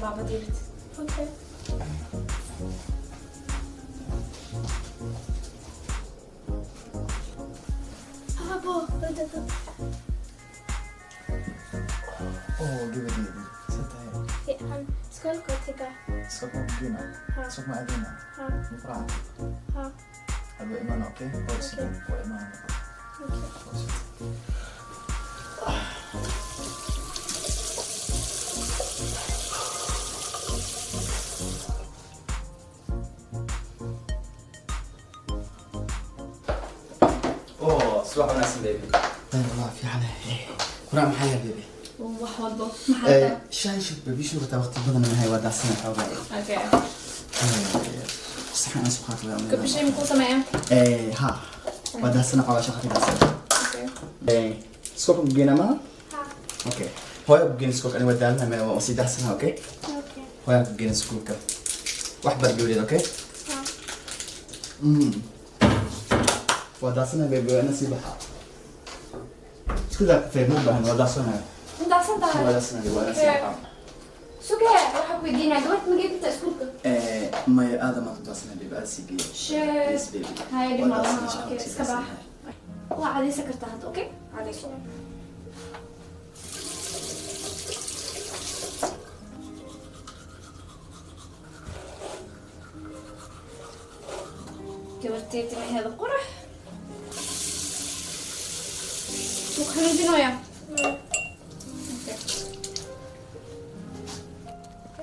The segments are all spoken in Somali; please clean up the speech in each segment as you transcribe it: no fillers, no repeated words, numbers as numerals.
Baba David. Okay. Abo, Oh, gabadheedii, see tahay? Fiican. Iskoolka tagaa. Iskoolka ma ku geynaa? Iskoolka ma aadaynaa? Ma ku raacay? Hadda waa imaanaa, okay? Waa sidee? Waa imaanaa. Okay. Subax wanaagsan baby. Wallah fiican. Quraac maxaa yahay baby? Wax walbo. Maxaa? Shaay shub baby, shuu rabtaa waqti badan ma hay waa daasana xoogaa. Okay. Saxan aan soo qaato. Kabishay ma kuu sameeyaa? Ha. Waa daasana xoogaa shaqa ka daasana. Okay. Iskoolka ku geynaa maaha? Ha. Okay. Hooyo ku geyn iskoolka, aniga waa daalana meel waan sii daasana, okay? Okay. Hooyo ku geyn iskoolka. Wax bar gabadheed, okay? Ha. Waa daasana baby, waa ina sii baxaa. Isku daa kafee ma u baahan, waa daasanayo. Daadsan tahay? Waa daasanayo, waa ina sii baxaa. Sugee, waxaan ku weydiinaa gabadh ma geyn kartaa iskuulka? Maya aad maan ku daasanayo baby, aad sii geeyo. Shit. Yes baby. Haya dhib Waa ma daasanayo, laha. shaqo Okay, sii iska bax. daasanayo. Waa cadaysan kartaa hadda, okay? Cadayso. Gabartay timaheeda qurux. Wuu xanuujinayaa.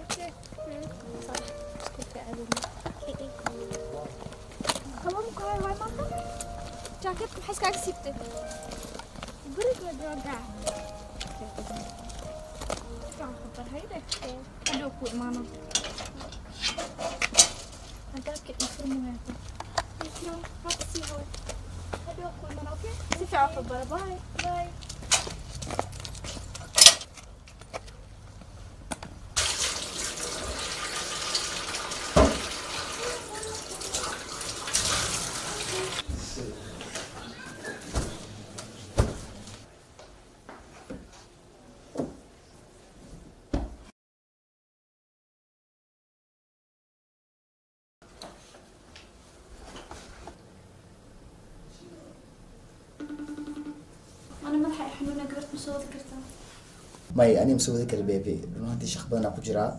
Okay. Kaba ma ku hayo waay maanta? Jaaketka maxay iskaaga siibtay? Guriga joogaa. Hadhow ku imaano. Albaabka ii furmaya. Hadhow ku imaano, okay? Si fiican wax u baro. Bye. Bye. Ana madaxa i xanuunaya, gabadh ma soo wadi kartaa? Maya, aniga ma soo wadi kara baby. Run ahaantii shaqo badan aan ku jiraa.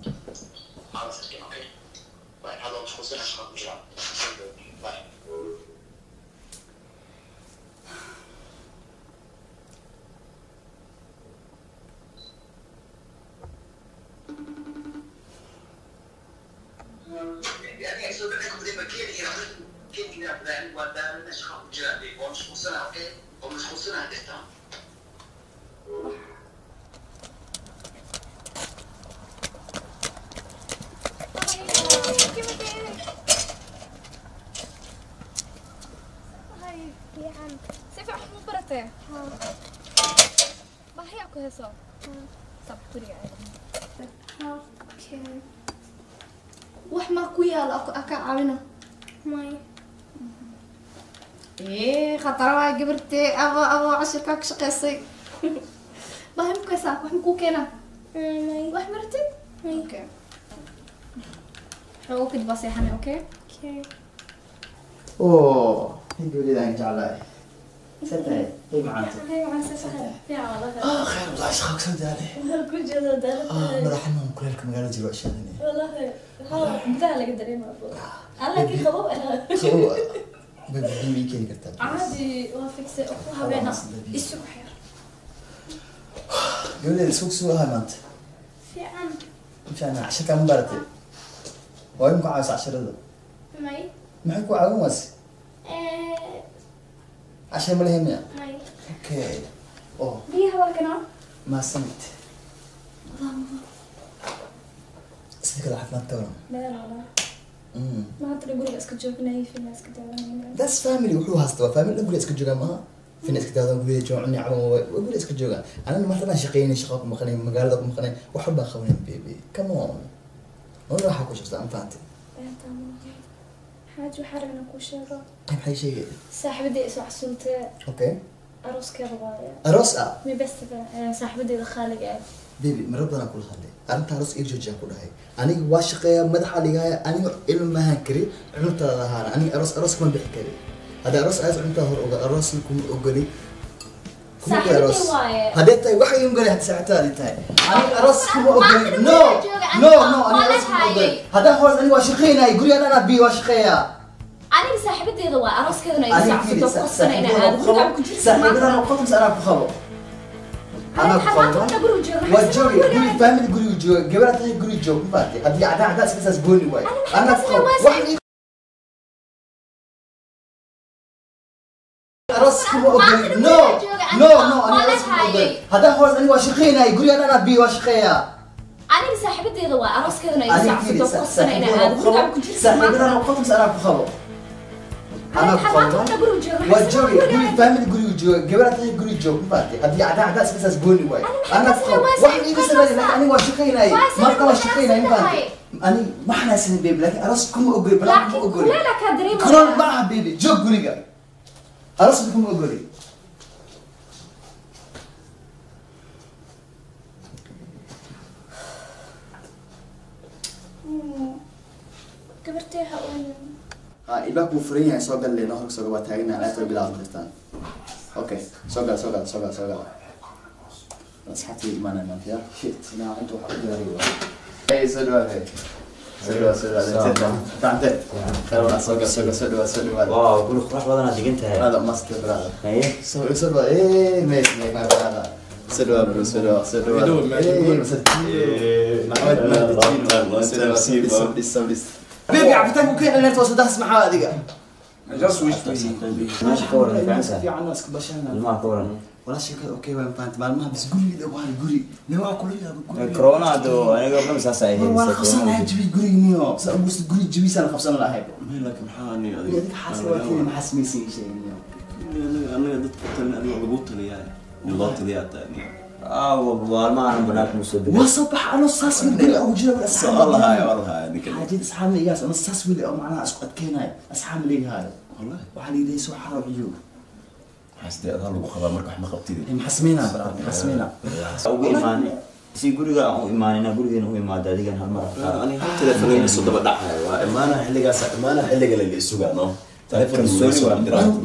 Fiican. Si fiican wax ma baratay? Ha. Baahiyaa ku hayso? Sabax guriga aad. Okay. Wax ma ku yaalo aa kaa caawino? May. Ee, khatar waa gabartee, abo abo cashirkaa ka shaqaysay. Baahi ma ku haysaa? Wax ma kuu keenaa? May. Wax ma rabtid? May. Okay. Xogo kadib waa seexanay, okay? Okay. Oh, hey gabadheeda aan jeclahay. See tahay? Hey macaanto. Hey, waxaan soo saxay. Fiican wallahi. Ah, khayr wallahi, shaqa ku soo daalay. Ku jeedo daalad. Ah, madax xanuun kuleylka magaalada jiro waa shaadanaya. Wallahi, haa, gudaha laga dareemaa. Alla kii qabow ah. Qabow ah. Baby, biyo ma ii keeni kartaa? Caadi waa fiksay oo ku habeena. Isugu xir. Gabadheeda iskugu soo ahaa maanta. Fiican. Ma fiicna, casharkaa ma baratay? Hooyo ma ku caawisa casharada? May. Maxay ku caawin waase? Cashar ma lahayn miya? May. Okay. Oh, Biyaha waa kanaa. mahadsanid. Sida kale caafimaad ka waran. Meel walaa. Maanta guriga iska joognay, film iska daawanayna. That's family wuxuu haystaa waa family guriga iska joogaa maaha. Fin iska daadan guriga joogan cunni caban waa guriga iska joogaa. Anana maanta dhan shaqeynay, shaqo ku maqanay, magaalada ku maqanay, wax walbaan qabanay baby. Come on. Nolol waxaa ku jirta aan fahantay. Beenta maaha. Xaaji waxaa rabaa inaan kuu sheego. Maxay sheegay? Saaxiibadey isoo xasuuntay. Okay. Arooskeeda waaye. Aroos ah? My best friend, saaxiibadeyda khaaliga ah. Baby, marar badan aan kula hadlay. Arrinta aroos iga joojiyaan ku dhahay. Aniga waa shaqeeyaa, madaxa ligaaya, aniga ilmo maahan kari, cuntaada ahaana. Aniga aroos aroos kuma bixi kari. Hadda aroos aas cuntaa hor oga, aroosna kuma ogoli. Kuma ogoli aroos. Saaxiibadey waaye. Haddee tahay wax iigu galay hadda saaxiibtaadii tahay. Aniga aroos kuma ogoli. No, no, no, aniga aroos kuma ogoli. Haddaan hoos aniga waa shaqeynaya, guriga anaa biyo waa shaqeeyaa. Aniga saaxiibadeeda waa arooskeeduna iga Aniga soo fiiri, xasuuntay, qasbana inaan aado. Guriga ku jirta saaxiibadan oo qof anaa ku qabo. Anaa ku qabo. Waa joogi, guri family guriga jooga, gabar tahay guriga joog, ma fahamtay? Haddii cadaan cadaan iska saas gooni waay. Anaa ku qabo. Wax ii aroos kuma ogoli. No, no, no, aniga aroos kuma ogoli. Haddaan hoos aniga waa shaqeynaya, guriga anaa biyo waa shaqeeyaa. Aniga saaxiibadeeda waa arooskeeduna iga Aniga soo fiiri, xasuuntay, qasbana inaan aado. Guriga ku jirta saaxiibadan oo qof anaa ku qabo. Anaa ku qabo. Waa joogi, guri family guriga jooga, gabar tahay guriga joog, ma fahamtay? Haddii cadaan cadaan iska saas gooni waay. Anaa ku qabo. Wax iiga sameeyay, laakiin aniga waa shaqeynayay. Maanta waa shaqeynayay, ma fahamtay? Aniga ma xanaasinin baby, laakiin aroos kuma ogoli, balaan kuma Laakiin ogoli. kuleela kaa dareemaya. Kulool ma aha baby, joog guriga. Aroos kuma ogoli. Gabartay ha ooyin. Ilbaabku wuu furan yahay, soo gal leeno, hor soo gal, waa taaganahay, alaabta bilaad jirtaan. Okay, soo gal, soo gal, soo gal, soo gal. Asxaabtii imaanaya maanta, ya? Shit, naa inta waxa u diyaariyo waa. Hey, soo dhawaad, hey. Soo dhawaad, soo dhawaad. Fahamtay? Khayr walaa, soo gal, soo gal, soo dhawaad, soo dhawaad. Wow, guri qurux badan aad degan tahay. Brother, master brother. Haye. Soo soo dhawaad. Hey, mate, mate, my brother. Soo dhawaad, bro, soo dhawaad, soo dhawaad. You doing, man? Hey, Good. Mr. Yeah. Maxamed Mahdi Long Chino. time, long Soo time dhawaad, see, soo bro. dhis, soo dhis. Baby, cabitaanku keen inaad waa saddex maxaa adiga? I just wish we Meesha ka waran fiican tahay. Fiican iska bashanaa. Ilmaha ka waran. Walaa sheekada okay waan fahamtay maalmaha bas guriga waa guri. Ne waa kula yaaba guri. Corona hado aniga dhan saas ay ahayd. Waa qabsan lahaa jabi guriga niyo. Sa ugu guri jabiisaan qabsan lahaa. Laakiin maxaa ani Adiga xaas waa kii maxaa samaysan shay niyo. Aniga dadku talin adiga lagu taliyaa. Nin loo taliyaa tahay. Ah, maalmahan banaanka ma soo bixin. Waa soo bax anoo saas wiil guriga ugu jira wal asxaab. Wallahi wallahi ninka. Xaajid asxaab liigaas anoo saas wiil oo macnaha isku adkeenayo asxaab liigaayo. Wallahi. Waxaa la yidhi soo xaraw ciyow. Xasde adaa lagu qabaa marka wax ma qabtid. Maxaa sameynaa bro? Maxaa sameynaa? Ugu imaanay. Si guriga aan u imaanayna gurigeena u imaada adigan hal mar. Aniga hal telefoon ila soo daba dhacayo. Waa imaana xilligaas imaana xilliga la isugaa no. Telefoon Kalsooni waa.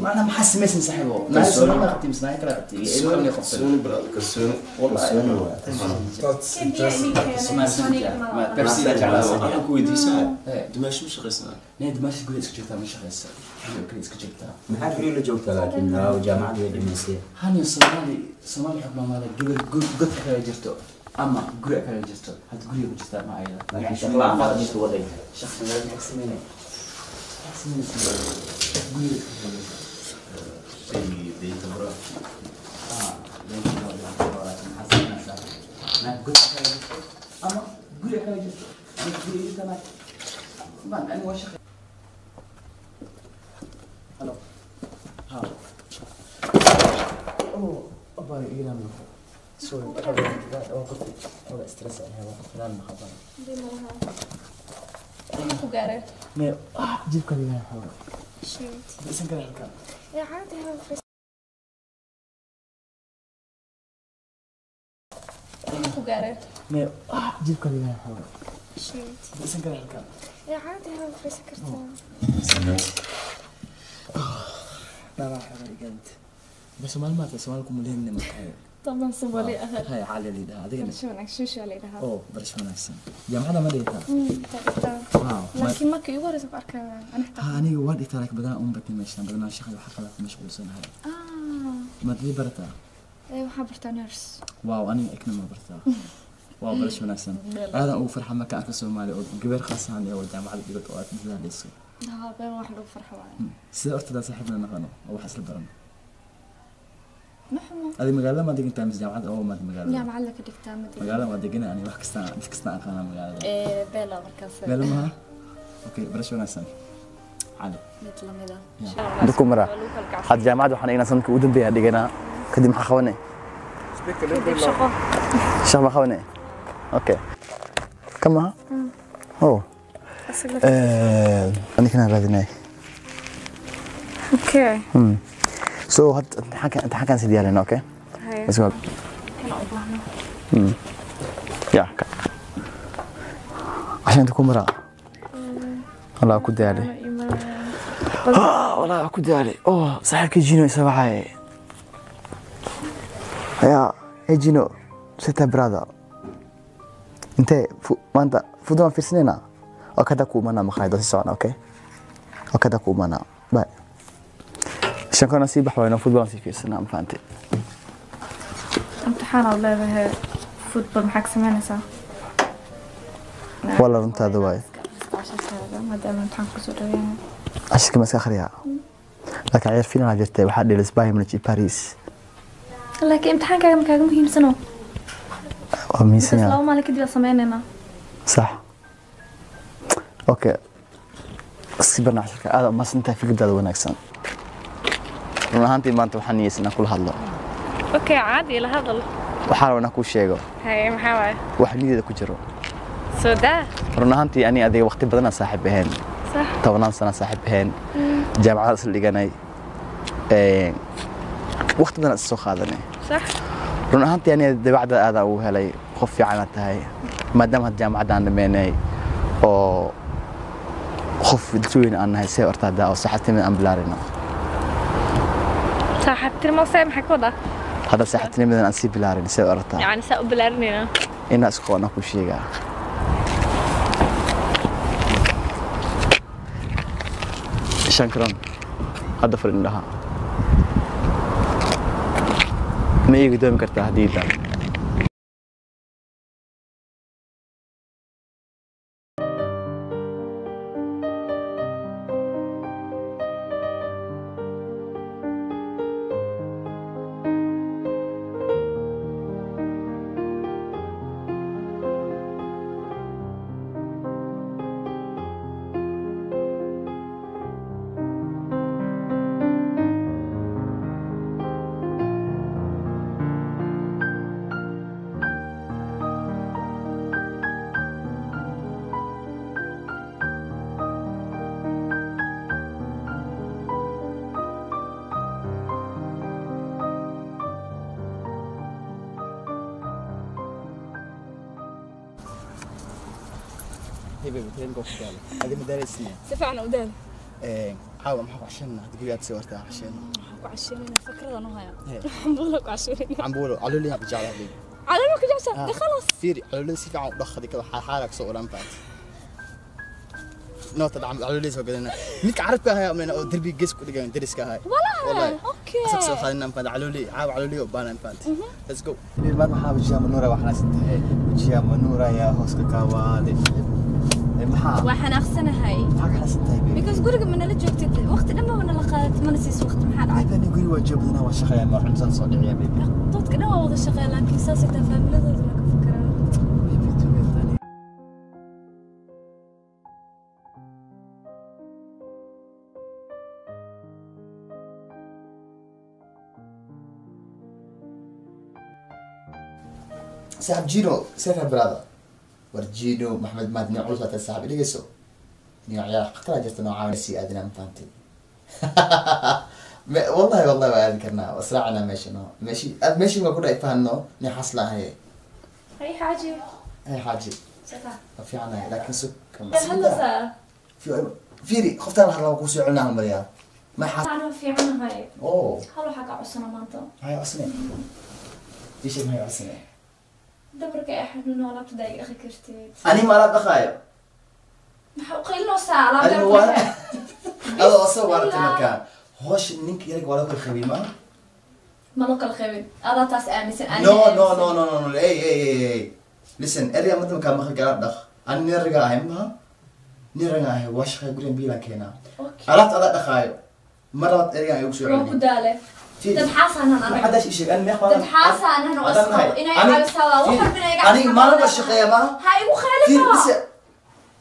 Macnaha maxaa samaysan saaxiibo? Naag soo ma qabtay mise naag kala qabtay? Ilmo qabtay. Kalsooni bro, kalsooni. Kalsooni waa. That's Biyo ii keenay. Pepsi la jeclaa. Waxaan ku weydiisaa. Dimaash ma shaqaysanaa? Nee, dimaash guriga iska joogtaa ma shaqaysa. Xilli kale iska joogtaa. Maxaa guriga la joogtaa laakiin jaamacadda way dhimaysay. Hani Soomaali Soomaali xog maamaada gabar godka kala jirto ama guriga kala jirto. Had guriga ku jirtaa ma ayada. Laakiin shaqo la'aan baa jirta wadanka. Shaqo la'aan maxaa sameynay? Maxaa sameynaysaa? Guriga iska joogtaa. Deynta bro. Ah, deynta bro, maxaa sameynaysaa? Naag godka kala jirto ama guriga kala jirto. Guriga jirta naag. Man, aniga waa shaqo. Hello. Ha. Oh, abay iilan. Sorry, waa qofki. Waa stress ayaa waa filan ma qaban. Ku gaaray. Me, jibka liga xoog. Shit. Isan kale halkan. Ee caadi ha Ku gaaray. Me, jibka liga xoog. Shit. Isan kale halkan. Ee caadi ha fariisan kartaa. Baba xoog igant. Bas maalmaha Soomaaliku muleeyna ma tahay. طبعا Soomaali ah. Hay cali liidaa adigana. Barasho wanaagsan shaa la yidhaahdaa. Oo, barasho wanaagsan. Jaamacadda ma dhigataa? Dhigtaa. Wow. Laakiin markii ugu horreysay ku arkay ani xitaa. Ha, aniga waan dhigtaa laakiin badanaa uma badni meeshan. Badanaa shaqada waxa kale ku mashquulsanahay. Ah. Maad ii barataa? Ee waxaan bartaa nurse. Wow, aniga economy ma bartaa. Wow, barasho wanaagsan. Aadan ugu farxa marka arko Soomaali oo gabar khaas ahaan ee jaamacadda dhigato oo aad dadaalayso. Haa, been wax lagu farxo waaye. Sida horta saaxiibna naqano oo wax isla barano. Ma xumo. Adi magaalada ma degan tahay mise jaamacad oo maad magaalada? Jaamacad la ka dhigtaa, ma degan. Magaalada waa degana ani, wax kasta mid kasta aqaana magaalada. Ee beela markaas. Beela maha. Okay, barasho wanaagsan, Cali. Mid lamid ah. Dadku mara had jaamacad waxaan dhignaa sanadka ugu dambeeya dhiganaa. Kadib maxaa qabanay? Kadib shaqo. Shaqo ma qabanay? Okay, kama oh anikana raadinay. Okay. So had imtixaankaan sii diyaarinaa. Okay, let's go. Kana u baahno. Ya عشان تكون مرأة. والله ku daalay, والله ku daalay. Oh, saaxiibkay Gino isa wacay. Ya hey Gino, sita brother, intee maanta fudu waan fiirsanayna oo kada ku imanaa maqaayado si socona. Okay, oo kada ku imanaa. Bye. Shankana sii bax wayno, football aan sii fiirsanaa, ma fahantay? Imtixaan aad leedahay, football maxaa ka samaynaysaa? Wala runtaada waaye. Casharkaaga maadaama imtixaan kusoo dhaweynaya. Cashirka ma iska akhriyaa, laakiin ciyaar final jirtay, waxaa dheelis Bayern Munich iyo Paris. Laakiin imtixaankaaga ma kaaga muhiimsano? Waa muhiimsan yahay. 2 maalin kadib aan sameynaynaa. Sax. Okay, iska barna cashirka. Aad umahadsantahay fikradaada wanaagsan. Run ahaantii maanta waxaan niyeysan inaan kula hadlo. Okay, caadi ila hadal. Waxaa rabaa inaan kuu sheego. Haye, maxaa waaye? Wax niyadeeda ku jiro. Soo daa. Run ahaantii ani adiga waqti badanaa saaxiib ahayn. Sax. 10 sana saaxiib ahayn, jaamacada isla dhiganay, waqti badan is soo qaadanay. Sax. Run ahaantii ani dabeecadda aad ugu helay, qof fiican aad tahay. Maadaama had jaamacadda aan dhameynay oo qof dadweyne aan nahay, see horta oo saaxiibtinimada aan bilaarino. Saaxiibtinimo see maxaa ka wadaa? Hadda saaxiibtinimadan aan sii bilaarin, see horta. Yacni saa u bilaarinayna? Inaa isku qabanaa ku sheegaa. Shankaron, hadda fur indhaha. Ma ii gudoomi kartaa hadiyaddan? Hey baby, teen gof gaale. Adi ma daaleysiin? Si fiican u daal. Caawa maxaa ku cashanaa? Hadda guriga aad sii wartaa casheena. Waxaan ku casheynayna fikradan u haya. Cambuulo ku casheynayna. Cambuulo, caloolihii aan ku jeclahay baby. Calool ku jeceshahay? De khalas. Fiiri, caloolihii si fiican u dhaqadi kada xaarxaara kasoo oran faat. Noota dhacam caloolihii soo gadana. Midka carabka ahaa amna oo derbiga gees ku dhigan dariska ahaa. Walahi. Okay. Asaga soo qaadina faat caloolihii, caawa caloolihii u baanan faat. Let's go. Maad maxaa wajiyaa manuura waxaan santahay. Wajiyaa manuura yaa hoos ka kaawaade. Maxaa? Waa xanaaqsanahay. Maxaa ka xanaaqsan tahay baby? Because guriga ma nala joogtid, waqti dhan ma nala qaadatid, mana siiso waqti, maxaa dhacay? Baby, ani guriga waa joogdanaa, waa shaqeeyaa, ma cuntaan soo dhiciyaa baby. Dadka dhan waa wada shaqeeya, laakiin saasay taa faamiladooduna ka fakaraan. Baby, tugeed ani. Saaxib Gino, sefa brother. War Gino, Maxamed maad nin culus aad saaxib dhigayso. Nin ciyaar khatar jirta nooca si aadina, ma fahantay? والله والله waa aadi karnaa, waa israacnaa meesha no. Meeshi aad meeshii waa ku dhaay fahanno nin xasla ahay. Hay xaaji. Hay xaaji. Saka. Ma fiicanahay, laakiin sug. Hadlaysaa? Fiiri, qoftaan waxa lagu soo celinaa mariyaa. Ma xas. Anaa fiicanahay. Oh. Hal waxaa kaa codsana maanta. Maxay codsanay? Ii sheeg, maxay codsanay? Dabarka ee xanuun alaabta daa iga dhaqi kartid. Ani ma alaab dhaqaayo. Maxaa u qaylinaysaa alaabta? Ani waa adoo asoo waaratay markaa. Hawsha ninka iyaga waa loo kala qaybiyey ma? Ma loo kala qaybin. Adaa taas aaminsan. No no no no no no, hey hey hey hey, listen, erya madama kaa maqal gaar dhaq. Ani nin raga ahay maha, nin raga ahay, waa shaqeeya, gurigan biilaan keenaa. Okay. Alaabta adaa dhaqaayo, mar labaad eryagan igu soo Waan ku celini. daale. Dad xaasaanan anaga. Maxaa ii sheeg? Ani meeq Dad xaasaanan oo isqabo inay caawisaa waa wax walba inay iga Aniga maalin baa shaqeeya maaha. Ha igu Fiiri, khaalifaa. listen.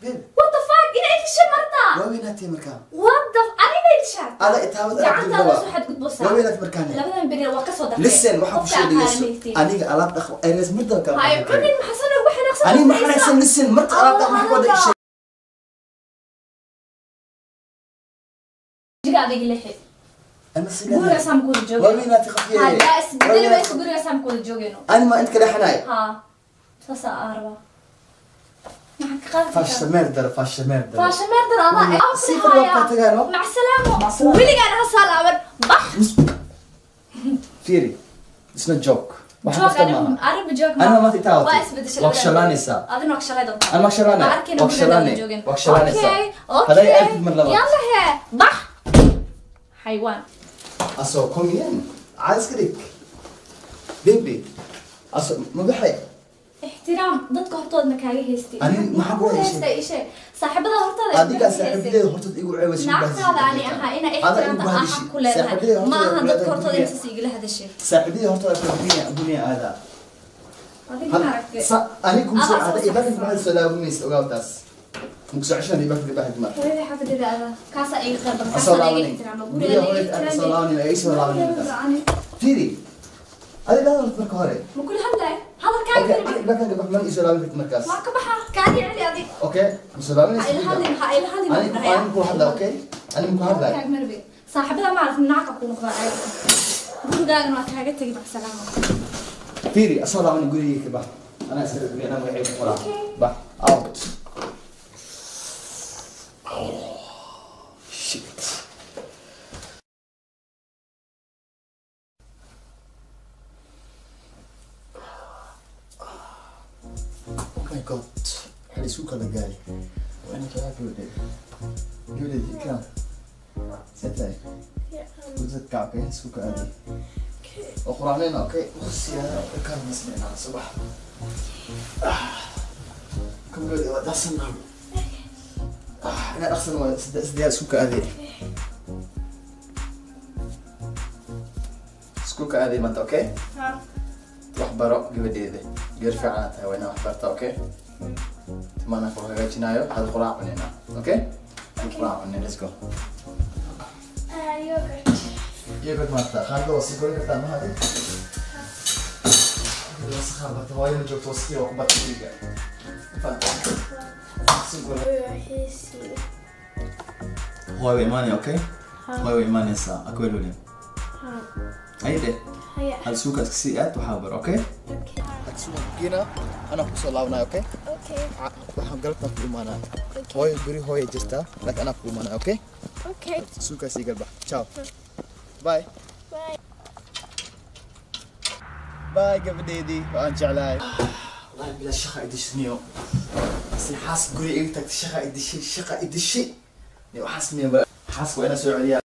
Babe, What the fuck? Inay dishay martaa. waa weynaatay markaa. What the aniga dishaa. Ada itaawad alaab Gacantaada dib soo xadgudbosaa. Waa weynaatay markaan. Labadan beri waa ka soo dartay. Listen, waxaan ku Qofka sheegayso. aqaanaytiin. Aniga alaab dhaq eres muddo kale. Ha cunin maxaa ugu xanaaqsan. Aniga ma xanaaqsan, listen, marka alaab dhaq maxaa ku wada ii sheeg. Jiga adiga lixi. Ana sidee? Guriga saam ku wada Waa joogayno. weynaatay qafiye. Haddaa isbedeli wayso guriga saam ku wada joogayno. Ani ma inta kale xanaay. Haa. Saasaa aan rabaa. Maxaa ka qaadi kartaa? Faashameer dara, faashameer dara. Faashameer dar adaa. Si far waa tagaano. Mac salaamo. Mac salaamo. Weligaan ha soo laaban. Bax. Fiiri, it's not joke. Wax Joog kasta anigu maaha. anigu joog Aniga maanta itaawatay. Waa isbedeshay. Waa kshalanaysaa. Adina waa kshalay doontaa. Ana ma kshalanay. Ma arkayna Waa guriga kshalanay. dad joogin. Waa kshalanaysaa. Okay, okay. Haday aadid mar labaad. Yalla hee. Bax. Xaywaan. Alltså, kom igen. Caadi iska dhig. Baby. Alltså, ma baxay? Ixtiraam dadka hortooda ma kaaga haystay. Ani maxaa ku haystay? Haystay ishe. Saaxiibada hortooda Adiga saaxiibadeeda hortood igu ceebaysa. Naagtaada ani ahaa ina ixtiraamta aan xaq ku leedahay. Ma ahan dadka hortooda inta si igala hadashay. Saaxiibadeeda hortooda ku dunya dunya aada. Adiga ma aragtay. Ani kuma soo Adaa aada soo ibaad maxaa soo laabumaysa ogaawtaas. Muku soo ceshan ibaad ibaad ma. Hooyadii xaafadeeda adaa. Kaasaa iga khayr badan. Asoo Kaasaa iga laabanin. ixtiraama. Guriga Guriga iga hooyada asoo ixtiraamay. laabanin ay soo laabanin. Fiiri. Adiga hadal marka hore. Ma kula hadlaay? Hadalkaaga Okay, fiiri. ibaad kan gabax man isoo laaban kartid markaas. Waa ka baxa. Kaadii celi adig. Okay, isoo laabanaysa. Ha ila hadlin, ha ila hadlin. Ani ani ku hadla, okay? Ani ku hadla. Hadalkaaga marbe. Saaxiibada ma aragtay nacka ku noqdaa caadi. Gurigaagana waa kaaga tegi mac salaama. Fiiri, asoo laabanin gurigayga ka bax. Anaa iska guriga anaa magacayga ku qoraa. Okay. Bax, out. Shit. Oh my god. Waxaa la isku kala gaaray. Waa inaan kaga gabadhe. Gabadheedi, ikram. See tahay? Gurdad kac, okay? Isku ka aaday. Oo quraacnayna, okay? Waqtigaa kaalmaysanayna subax. Kom gabadhe, waa dhaqsanaa. Inaan dhaqsan waa saddex isku ka aaday. Isku ka aaday maanta, okay? Wax baro gabadheeda. Gabar fiican aad tahay, waa inaan wax bartaa, okay? Timaana ku hagaajinaayo, hada quraac cunaynaa, okay? Hada quraac cunay, let's go. Yogurt. Yogurt maanta, qaarkood waa sii korin kartaa, ma hadi? Wasakhaa barta, hooyo ma joogto, wasakii waa ku bartay guriga. Fahamtay? Sii korin. Hooyo way imaanaya, okay? Hooyo way imaanaysaa, ha ku welwelin. Hayde, hal suuqa iska sii aad, waxaa bar, okay? Suuqa anaa kusoo laabanaya, okay? Okay. Waxaan galabtaan ku imaanaa. Hooyo guri hooyo jirtaa, laakiin anaa ku imaanaya, okay? Okay. Suuqaas ii galba. Ciao. Bye. Bye. Bye gabadheedii, waan jeclahay. Wallahi bilaa shaqa i dishniyo. Si xaas guri iga tagtay shaqa i dishay, shaqa i dishay. Waxaas miya xaaska waa inaan soo celiyaa.